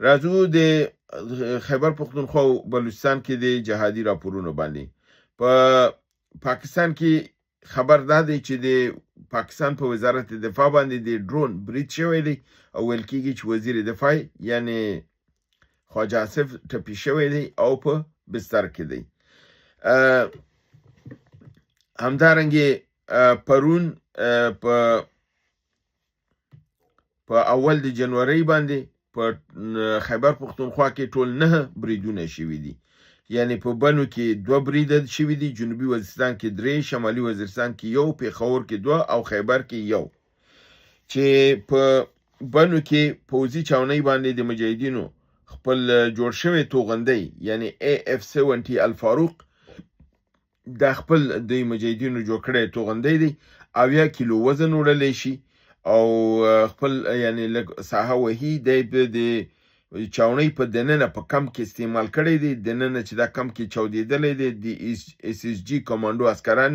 راځو د خیبر پښتونخوا او بلوچستان کې د جهادي راپورونو باندې. په پاکستان کې خبر دا دی چې د پاکستان په وزارت دفاع باندې د ډرون برید شوی دی او ویل کیږي چې وزیر دفاع یعنی خواجه آصف ټپي شوی دی او په بستر کې دی. همدارنګه پرون په اول د جنوري باندې په خیبر پښتونخوا کې ټول 9 بریدونه شوي دي، یعنی په بنو کې 2 بریده شوي دي، جنوبي وزیرستان کې 3، شمالي وزیرستان کې 1، پېښور کې 2 او خیبر کې 1. چې په بنو کې پوځي چاونۍ باندې د مجاهدینو خپل جوړ شوی توغندی یعنی ای اف 70 الفاروق، دا خپل د مجاهدینو جوړ کړی توغندی دی، 70 کیلو وزن وړلی شي او خپل یعنی لږ ساحه وهي. دی د چاوڼۍ په دننه په کمپ کې استعمال کړی دی، دننه چې دا کمپ کې چاودېدلی دی، د اس اس جي کمانډو عسکران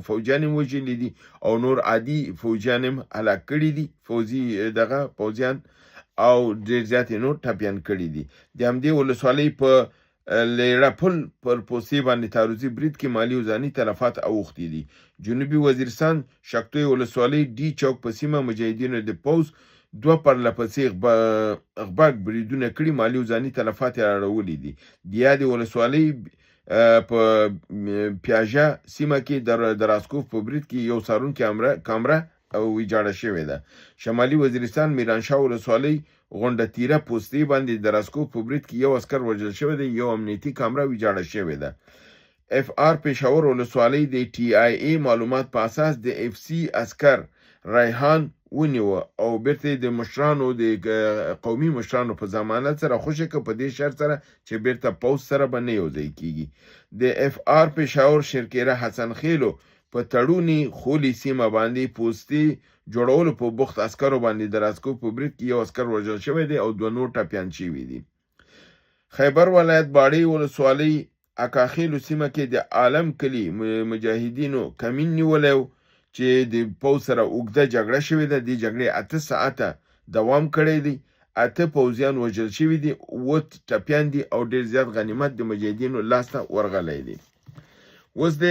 فوجیان یې وژلي دي او نور عادي فوجیان یې هلاک کړي دي، فوځي دغه پوځیان او ډېر زیات یې نور ټپیان کړي دي. د همدې ولسوالۍ په لیړه پل پر پوستې باندې تعرضي برید کې مالي او ځاني تلفات اوښتي دي. جنوبي وزیرستان شکتوی ولسوالۍ ډي چوک په سیمه مجاهدینو د پوځ 2 پرلپسې غبرګ بریدونه کړي، مالي او ځاني تلفات یې اړولي دي. د یادې ولسوالۍ په پیاژه سیمه کې د راسکوف په برید کې یو څارونکي کامره ویجاړه شوې ده. شمالي وزیرستان میرانشاه ولسوالۍ غونډه تیره پوستې باندې د راسکوف په برید کې یو عسکر وژل شوی دی، یو امنیتي کامره ویجاړه شوې ده. اف آر پېښور ولسوالۍ د ټي آی ای معلومات په اساس د اف سي عسکر ریحان ونیوه او بیرته یې د مشرانو د قومي مشرانو په ضمانت سره خوشې کړ، په دې شرط سره چې بیرته پوځ سره به نه یو ځای کیږي. د اف آر پېښور شرکیره حسن خیلو په تړوني خولي سیمه باندې پوستې جوړولو په بوخت عسکرو باندې د راسکوف په برید کې یو عسکر وژل شوی دی او 2 نور ټپیان شوي دي. خیبر ولایت باړې ولسوالۍ اکاخیلو سیمه کې د عالم کلي مجاهدینو کمین نیولی و چې د پوځ سره اوږده جګړه شوې ده. دې جګړې 8 ساعته دوام کړی دی، 8 پوځیان وژل شوي دي، 7 ټپیان دي او ډېر زیات غنیمت د مجاهدینو لاسته ورغلی دی. اوس د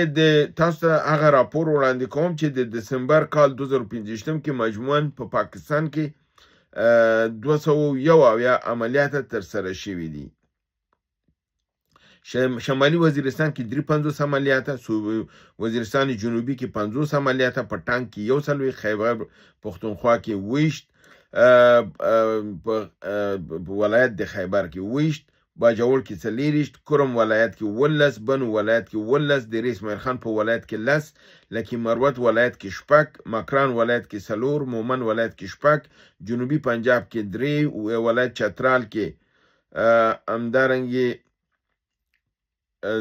تاسو ته هغه راپور وړاندې کوم چې د دسمبر کال 2025 کې مجموعاً په پاکستان کې 271 عملیات ترسره شوي دي. شمالي وزیرستان کې 53 عملیات، وزیرستان جنوبي کې 50 عملیات، په ټانک کې 41، خیبر پښتونخوا کې 21، په ولایت د خیبر کې 21، باجوړ کې 24، کرم ولایت کې 19، بنو ولایت کې 19، د ریس اسماعیل خان په ولایت کې 10، لکي مروت ولایت کې 6، مکران ولایت کې 4، مومن ولایت کې 6، جنوبي پنجاب کې 3، ولایت چترال کې همدارنګې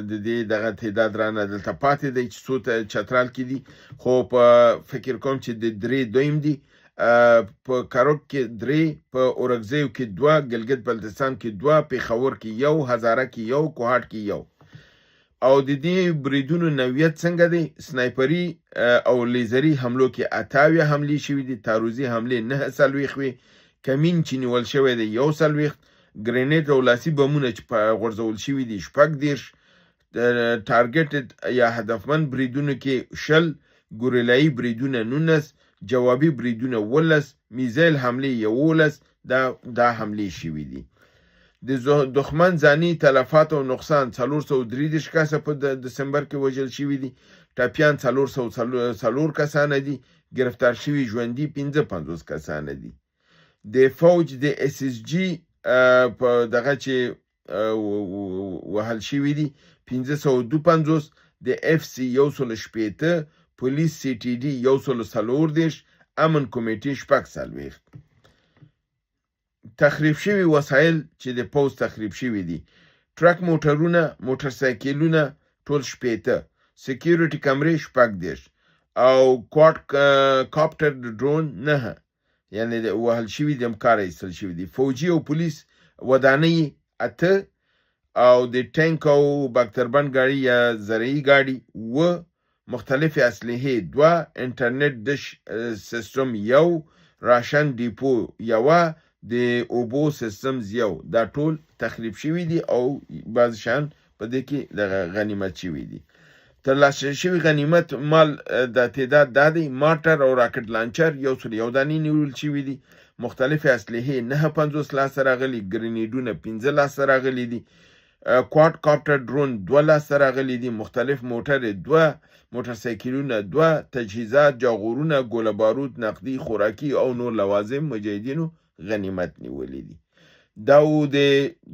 د دې دغه تعداد رانه دلته پاتې دی چې څو چترال کې دي، خو په فکر کوم چې د 3 دویم دي. په کروک کې 3، په اورکزیو کې 2، ګلګت بلتستان کې 2، پېښور کې 1، هزاره کې 1، کوهاټ کې 1. او د دې بریدونو نوعیت څنګه دی؟ سنایپري او لیزري حملو کې 78 حملې شوي دي، تعرضي حملې 49 وې، کمین چې نیول شوی دی 41، ګرینیټ او لاسي بمونه چې غورځول شوي دي 36، ټارګټډ یا هدفمند بریدونو کې 20، ګوریلایي بریدونه 19، جوابي بریدونه 19، میزایل حملې 11، دا حملې شوي دي. د دښمن ځاني تلفات او نقصان 433 کسه په دسمبر کې وژل شوي دي، ټپیان 404 کسانه دي، ګرفتار شوي ژوندي 55 کسانه دي. د فوج د اس اس جي په دغه چې وهل شوي دي 552، د اف سي 160، پولیس سی ټي ډي 134، امن کمیټې 46. تخریب شوي وسایل چې د پوځ تخریب شوي دي، ټرک موټرونه، موټرسایکلونه ټول 60، سکیورټي کمرې 36 او کواډ کاپټر ډرون 9، یعنی وهل شوي دي، هم کار ایستل شوي دي. فوجي او پولیس ودانۍ 8 او د ټانک او بکتربند ګاډي یا زرعي ګاډي 7، مختلفې اسلحې 2، انټرنیټ ډش سیستم 1، راشن ډیپو 1، د اوبو سیستمز یو، دا ټول تخریب شوي دي او بعض شیان په دې کې دغه غنیمت شوي دي. ترلاسه شوي غنیمت مال د تعداد دا دی، مارټر او راکټ لانچر 101 دانې نیول شوي دي، مختلفې اسلحې 59 لاسته راغلي، ګرینیډونه 5 لاسته راغلي دي، کواډ کاپټر ډرون 2 لاسته راغلي دي، مختلف موټرې 2، موټرسایکلونه 2، تجهیزات، جاغورونه، ګوله بارود، نقدي، خوراکي او نور لوازم مجاهدینو غنیمت نیولي دي. دا و د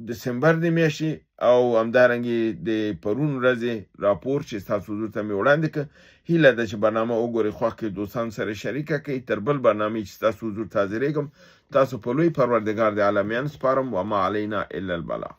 دسمبر د میاشتې او همدارنګه د پرون ورځې راپور چې ستاسو حضور ته مې وړاندې کړ. هیله ده چې برنامه وګورئ، خوښ کړئ، دوستان سره شریکه کړئ. تر بل برنامې چې ستاسو حضور ته حاضرېږم، تاسو په لوی پروردګار د عالمیان سپارم. وما علینا الا البلاغ.